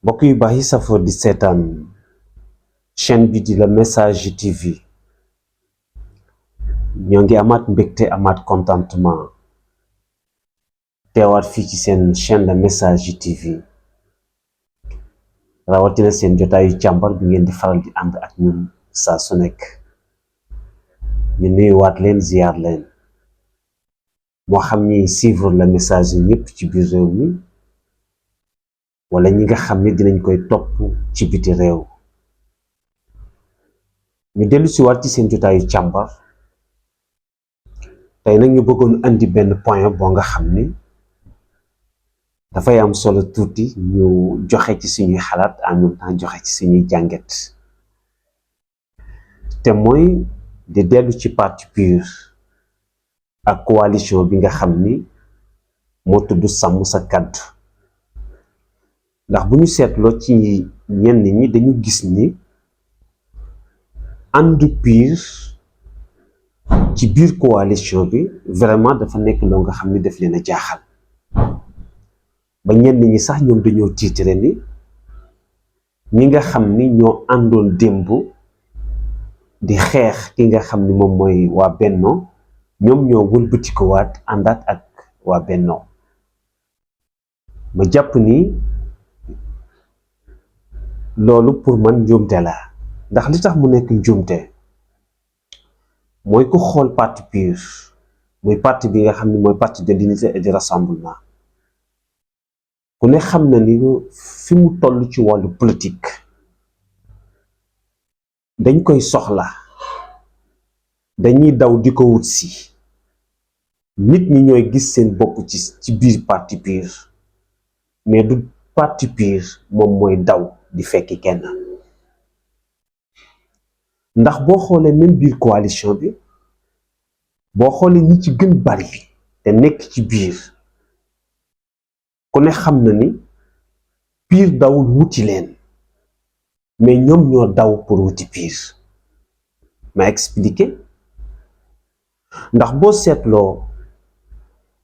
mbokk yu baax yi safoo di seetaan chaîne bi di Le Message TV ñoo ngi amaat mbégte amaat contentement teewaat fii ci seen chaîne Le Message TV rawatina seen jotaayu càmbar bi ngeen di faral di ànd ak ñun saa su nekk ñu nuyuwaat leen ziar leen moo xam ni suivre Le Message yi ñëpp ci biir réew mi wala ñi nga xam ne dinañ koy topp ci biti réew ñu dellu si waat ci seen jotaayu càmbar tey nag ñu bëggoon andi benn point boo nga xam ni dafay am solo tuuti ñu joxe ci suñuy xalaat en même temps joxe ci suñuy jànget te mooy di dellu ci parti PUR ak coalition bi nga xam ni moo tudd sàmm sa kàddu ndax bu ñu seetloo ci ñenn ñi dañu gis ni àndu PUR ci biir coalition bi vraiment dafa nekk loo nga xam ni daf leen a jaaxal ba ñenn ñi sax ñoom dañoo tiitare ni ñi nga xam ni ñoo àndoon démb di xeex ki nga xam ni moom mooy waa Benno ñoom ñoo wëlbatikuwaat àndaat ak waa Benno ma jàpp ni loolu pour man njuumte la ndax li tax mu nekk njuumte mooy ku xool parti PUR muy parti bi nga xam ne mooy parti de l'unité et du rassemblement ku ne xam na ni fi mu toll ci wàllu politique dañ koy soxla dañuy daw di ko wut si nit ñi ñooy gis seen bopp ci biir parti PUR mais du parti PUR moom mooy daw di fekki kenn ndax boo xoolee même biir coalition bi boo xoolee ñi ci gën bari te nekk ci biir ku ne xam na ni PUR dawul wuti leen mais ñoom ñoo daw pour wuti PUR ma expliqué ndax boo seetloo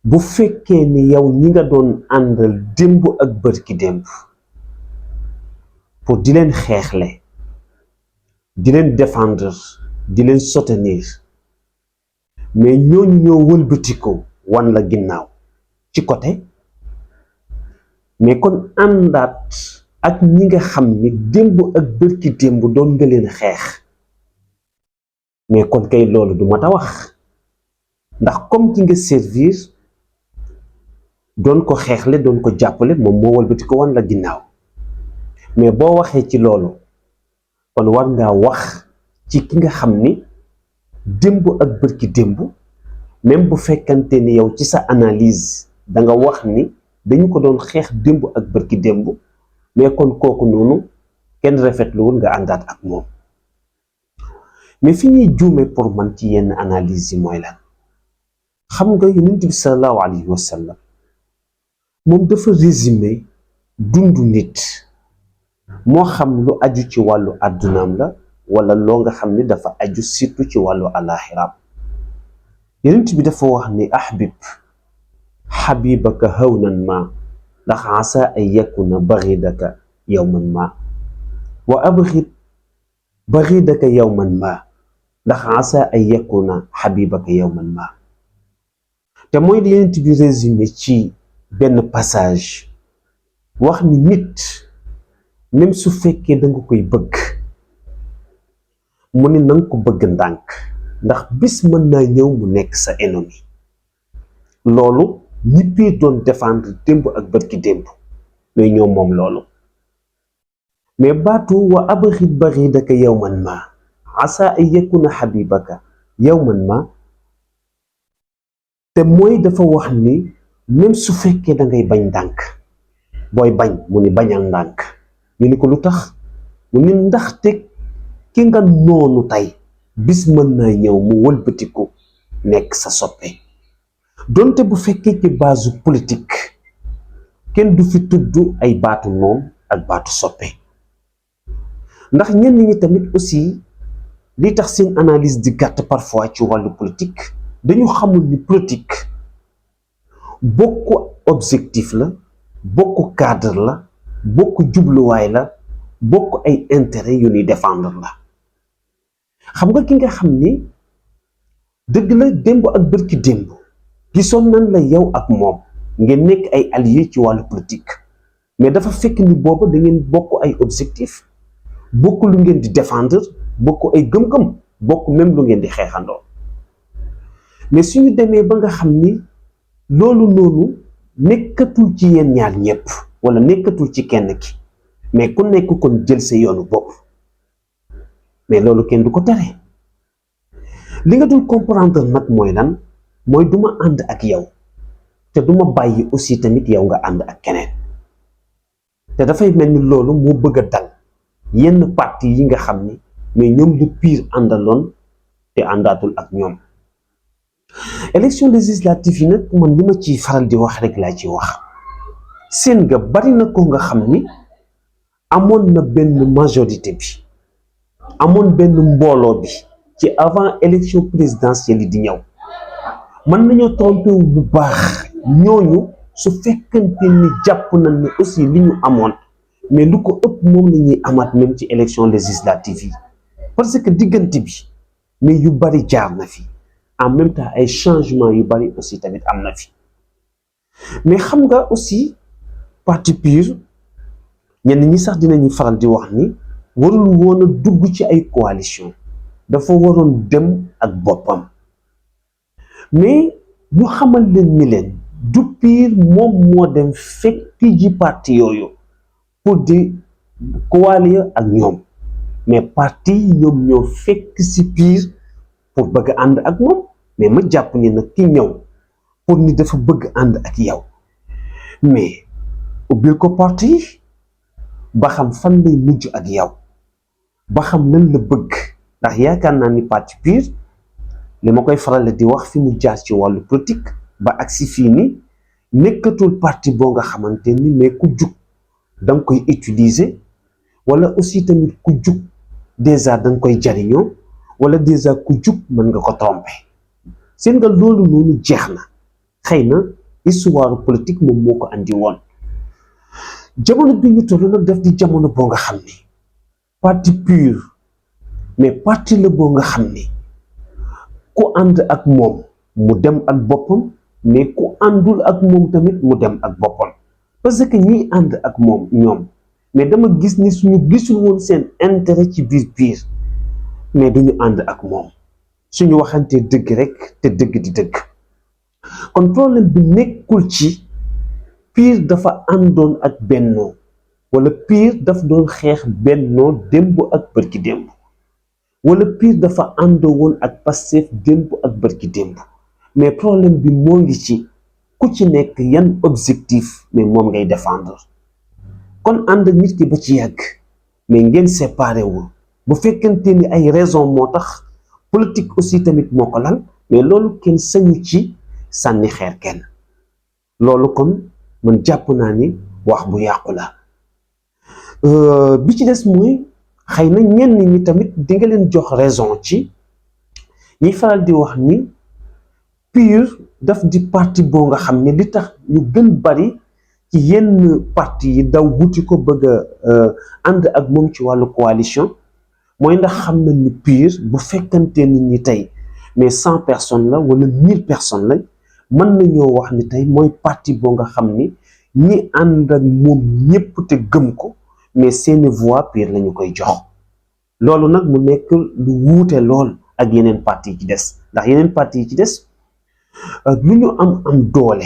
bu fekkee ni yow ñi nga doon àndal démb ak bërki démb pour di leen xeexle di leen défendre di leen soutenir mais ñooñu ñoo wëlbatiku wan la ginnaaw ci côté mais kon àndaat ak ñi nga xam ni démb ak bërki démb doon nga leen xeex mais kon kay loolu du mat a wax ndax comme ki nga servir doon ko xeexle doon ko jàppale moom moo wëlbatiku wan la ginnaaw mais boo waxee ci loolu kon war ngaa wax ci ki nga xam ni démb ak bërki démb même bu fekkante ni yow ci sa analyse da nga wax ni dañu ko doon xeex démb ak bërki démb mais kon kooku noonu kenn rafetluwul nga àndaat ak moom mais fi ñuy juume pour man ci yenn analyse yi mooy lan xam nga yonent bi sallallahu alayhi wa sallam moom dafa résumé dundu nit moo xam lu aju ci wàllu àddunaam la wala loo nga xam ni dafa aju surtout ci wàllu alaxiraam yonent bi dafa wax ni ahbib xabibaka hawnan ma ndax asa ay yakuna baridaka yawman ma wa abxid baridaka yawman ma ndax asa ay yakuna xabibaka yawman ma te mooy li yonent bi résumé ci benn passage wax ni nit même su fekkee da nga koy bëgg mu ni na nga ko bëgg ndànk ndax bis mën naa ñëw mu nekk sa ennemi loolu ñi PUR doon défendre démb ak bërki démb mais ñoom moom loolu mais baatu wa abxit baridaka yawman ma asa ay yakuna xabibaka yawman ma te mooy dafa wax ni même su fekkee da ngay bañ ndànk booy bañ mu ni bañal ndànk ñu ni ko lu tax mu ni ndaxte ki nga noonu tey bis mën naa ñëw mu wëlbatiku nekk sa soppe donte bu fekkee ci base politique kenn du fi tudd ay baatu noon ak baatu soppe ndax ñenn ñi tamit aussi li tax seen analyse di gàtt parfois ci wàllu politique dañu xamul ni politique bokk objectif la bokk cadre la bokk jubluwaay la bokk ay intérêt yu ñuy défendre la xam nga ki nga xam ni dëgg la démb ak bërki démb gisoon nañ la yow ak moom ngeen nekk ay alliés ci wàllu politique mais dafa fekk ni booba da ngeen bokk ay objectif bokk lu ngeen di défendre bokk ay gëm-gëm bokk même lu ngeen di xeexandoo mais suñu demee ba nga xam ni loolu noonu nekkatul ci yéen ñaar ñëpp wala nekkatul ci kenn ki mais ku nekk kon jël sa yoonu bopp mais loolu kenn du ko tere li nga dul comprendre nag mooy lan mooy duma ànd ak yow te duma bàyyi aussi tamit yow nga ànd ak keneen te dafay mel ni loolu moo bëgg a dal yenn parti yi nga xam ni mais ñoom lu pire àndaloon te àndaatul ak ñoom élection législative yi nag man li ma ciy faral di wax rek laa ci wax seen nga bari na ko nga xam ni amoon na benn majorité bi amoon benn mbooloo bi ci avant élection présidentielle yi di ñëw mën nañoo trompé wu bu baax ñooñu su fekkante ni jàpp nañ ne aussi li ñu amoon mais lu ko ëpp moom la ñuy amaat même ci élection législative yi parce que diggante bi mais yu bari jaar na fi en même temps ay changement yu bari aussi tamit am na fi mais xam nga aussi parti PUR ñenn ñi sax dinañu faral di wax ni warul woon a dugg ci ay coalition dafa waroon dem ak boppam mais ñu xamal leen ni leen du PUR moom moo dem fekki ji parti yooyu pour di coalier ak ñoom mais parti yi ñoom ñoo fekk si PUR pour bëgg ànd ak moom mais ma jàpp ni nag ki ñëw pour ni dafa bëgg ànd ak yow mais ubbil ko parti yi ba xam fan lay mujj ak yow ba xam lan la bëgg ndax yaakaar naa ni parti PUR li ma koy faral di wax fi mu jaar ci wàllu politique ba agsi fii ni nekkatul parti boo nga xamante ni mais ku jug da nga koy utiliser wala aussi tamit ku jug déjà da nga koy jariñoo wala déjà ku jug mën nga ko tromper seen nga loolu noonu jeex na xëy na histoire politique moom moo ko andi woon jamono bi ñu toll nag daf di jamono boo nga xam ni parti PUR mais parti la boo nga xam ni ku ànd ak moom mu dem ak boppam mais ku àndul ak moom tamit mu dem ak boppam parce que ñi ànd ak moom ñoom mais dama gis ni suñu gisul woon seen intérêt ci biir PUR mais duñu ànd ak moom suñu waxantee dëgg rek te dëgg di dëgg kon problème bi nekkul ci PUR dafa àndoon ak bennoo wala PUR daf doon xeex bennoo démb ak bërki démb wala PUR dafa àndoo woon ak Pastef démb ak bërki démb mais problème bi moo ngi ci ku ci nekk yan objectif mais moom ngay défendre kon ànd ak nit ki ba ci yàgg mais ngeen séparé wu bu fekkente ni ay raison moo tax politique aussi tamit moo ko lal mais loolu kenn sañu ci sànni xeer kenn loolu kon man jàpp naa ni wax bu yàqu la bi ci des mooy xëy na ñenn ñi tamit di nga leen jox raison ci ñi faral di wax ni PUR daf di parti boo nga xam ne li tax ñu gën bari ci yenn parti yi daw wuti ko bëgg a ànd ak moom ci wàllu coalition mooy ndax xam nañ ni PUR bu fekkante nit ñi tey mais 100 personnes la wala 1000 personnes lañ mën nañoo wax ni tey mooy parti boo nga xam ni ñi ànd ak moom ñëpp te gëm ko mais seeni voix PUR la ñu koy jox loolu nag mu nekk lu wuute lool ak yeneen parti yi ci des ndax yeneen parti yi ci des lu ñu am doole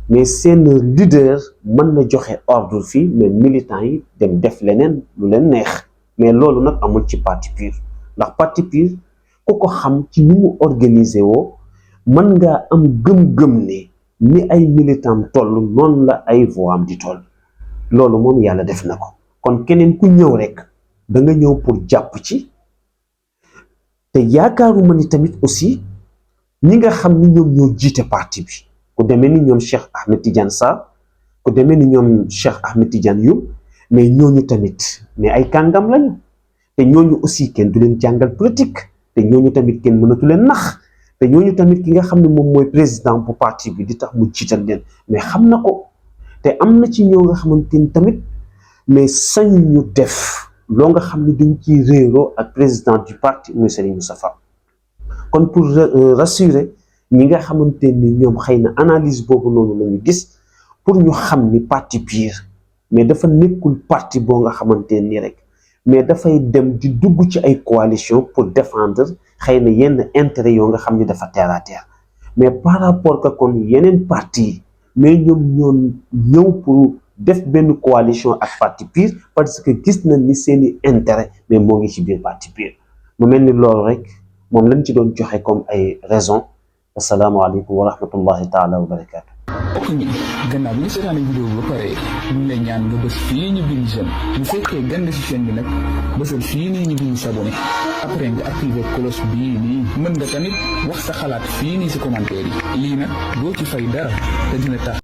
mais seen leader mën na joxe ordre fii mais militants yi dem def leneen lu leen neex mais loolu nag amul ci parti PUR ndax parti PUR ku ko xam ci ni mu organisé woo mën ngaa am gëm-gëm ne ni ay militants toll noonu la ay voix am di toll loolu moom yàlla def na ko kon keneen ku ñëw rek da nga ñëw pour jàpp ci te yaakaaruma ni tamit aussi ñi nga xam ni ñoom ñoo jiite parti bi ku demee ni ñoom Cheikh Ahmed Tidiane Sarr ku demee ni ñoom Cheikh Ahmed Tidiane Youm mais ñooñu tamit mais ay kàngam lañu te ñooñu aussi kenn du leen jàngal politique te ñooñu tamit kenn mënatu leen nax te ñooñu tamit ki nga xam ne moom mooy président bu parti bi di tax mu jiital leen mais xam na ko te am na ci ñoo nga xamante ni tamit mais sañ ñu def loo nga xam ne dañ ciy réeroo ak président du parti muy Serigne Moustapha kon pour rassurer ñi nga xamante ni ñoom xëy na analyse boobu noonu la ñu gis pour ñu xam ni parti PUR mais dafa nekkul parti boo nga xamante ni rek mais dafay dem di dugg ci ay coalition pour défendre xëy na yenn intérêt yoo nga xam ni dafa terre à terre mais par rapport que kon yeneen parti mais ñoom ñoo ñëw pour def benn coalition ak parti PUR parce que gis nañ ni seeni intérêt mais moo ngi ci biir parti PUR mu mel ni loolu rek moom lañ ci doon joxe comme ay raison. asalaamaaleykum wa rahmatullahi taala wa barakaatu. ok gannaaw bi ñu seetaane vidéo bi ba pare ñu ngi lay ñaan nga bës fii ñu bind j'aime bu fekkee gande si chaîne bi nag bësal fii nii ñu bind s'abonné après nga activé cloche bii nii mën nga tamit wax sa xalaat fii nii si commentaire yi lii nag doo ci fay dara te dina tax